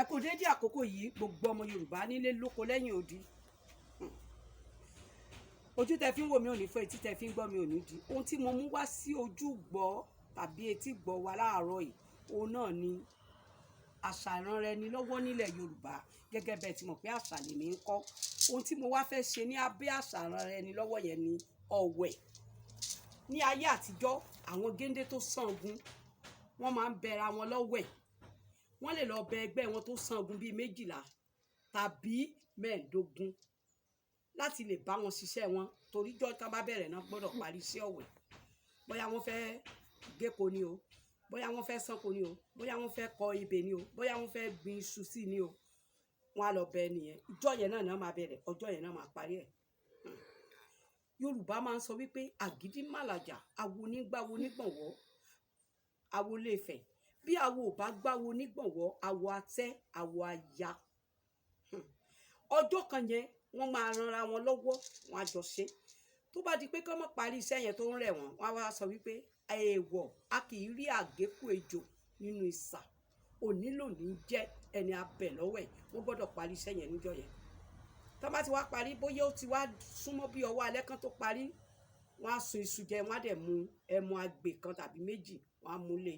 Ẹ kú déédéé àkókò yìí, gbogbo ọmọ Yorùbá nílé lóko lẹ́yìn odi. Ojú tẹ fi ń wò mí ò ní fọ́, etí tẹ fi ń gbọ́ mi ò ní di. Ohun tí mo mú wá sí ojú gbọ́ tàbí etí gbọ́ wa láàárọ̀ yìí, òun náà ni àṣà ìranra ẹni lọ́wọ́ nílẹ̀ Yorùbá. Gẹ́gẹ́ bẹ́ẹ̀ ti mọ̀ pé àṣà lèmi ń kọ́, ohun tí mo wá fẹ́ ṣe ní abẹ́ àṣà ìranra ẹni lọ́wọ́ yẹn ni ọ̀wẹ̀. Ní ayé àtijọ́, àwọn géńdé tó sàngun, wọ́n máa ń bẹra wọn lọ́wẹ̀. Wọ́n lè lọ bẹ ẹgbẹ́ wọn tó sàngun bíi 12 tàbí 15 láti lè bá wọn ṣiṣẹ́ wọn, torí jọ́ tán bá bẹ̀rẹ̀ náà gbọ́dọ̀ parí iṣẹ́ ọ̀wẹ̀. Bóyá wọ́n fẹ́ géko ni o, bóyá wọ́n fẹ́ sánko ni o, bóyá wọ́n fẹ́ kọ ebè ni o, bóyá wọ́n fẹ́ gbin iṣu sí ni o, wọ́n á lọ bẹ ẹnìyẹn. Ọjọ́ yẹn náà náà máa bẹ̀rẹ̀, ọjọ́ yẹn náà máa parí ẹ̀. Yorùbá máa ń sọ wípé àgídí màlàjà, awo nígbàwo nígbọ̀nwọ́, awo lè fẹ̀. Bí awo ò bá gbáwo nígbọ̀nwọ́, awo atẹ́, awo aya. Ọjọ́ kan yẹn, wọ́n máa ranra wọn lọ́wọ́, wọn á jọ ṣe. Tó bá di pé kán mọ́ parí iṣẹ́ yẹn, tó ń rẹ̀ wọ́n, wọ́n á wá sọ wípé èèwọ̀, a kì í rí àgékù ejò nínú ìsà, òní lòní jẹ́ ẹni abẹ lọ́wọ́ ẹ̀. Wọ́n gbọ́dọ̀ parí iṣẹ́ yẹn níjọ́ yẹn. Tó bá ti wá parí, bóyá ó ti wá súnmọ́ bí ọwọ́ alẹ́ kan tó parí, wọ́n á sun iṣu jẹ, wọ́n á dẹ̀ mu ẹmu àgbè kan tàbí méjì, wọ́n á mú lé.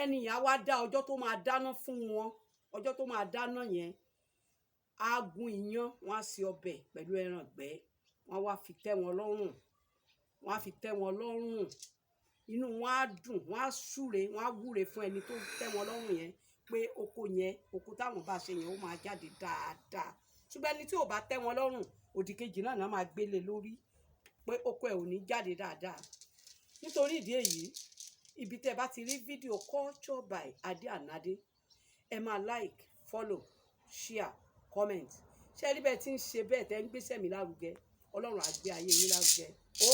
Ẹni yẹn á wá dá ọjọ́ tó máa dáná fún wọn. Ọjọ́ tó máa dáná yẹn, á gún iyán, wọ́n á ṣe ọbẹ̀ pẹ̀lú ẹran ìgbẹ́, wọ́n á wá fi tẹ́ wọn lọ́rùn, wọ́n á fi tẹ́ wọn lọ́rùn. Inú wọn á dùn, wọ́n á súre, wọ́n á wúre fún ẹni tó tẹ́ wọn lọ́rùn yẹn pé oko yẹn, oko táwọn bá ṣe yẹn, ó máa jáde dáadáa. Ṣùgbọ́n ẹni tí ò bá tẹ́ wọn lọ́rùn, òdì kejì náà náà máa gbélé lórí pé oko ẹ̀ ò ní jáde dáadáa. Nítorí ìdí èyí, ibi tẹ́ ẹ bá ti rí fídíò Culture by Ade and Ade, ẹ máa like, follow, share, comment. Ṣé ẹ rí bẹ́ẹ̀ tí ń ṣe bẹ́ẹ̀ tẹ́ ń gbéṣẹ́ mi lárugẹ? Ọlọ́run á gbé ayé yín lárugẹ. Ó.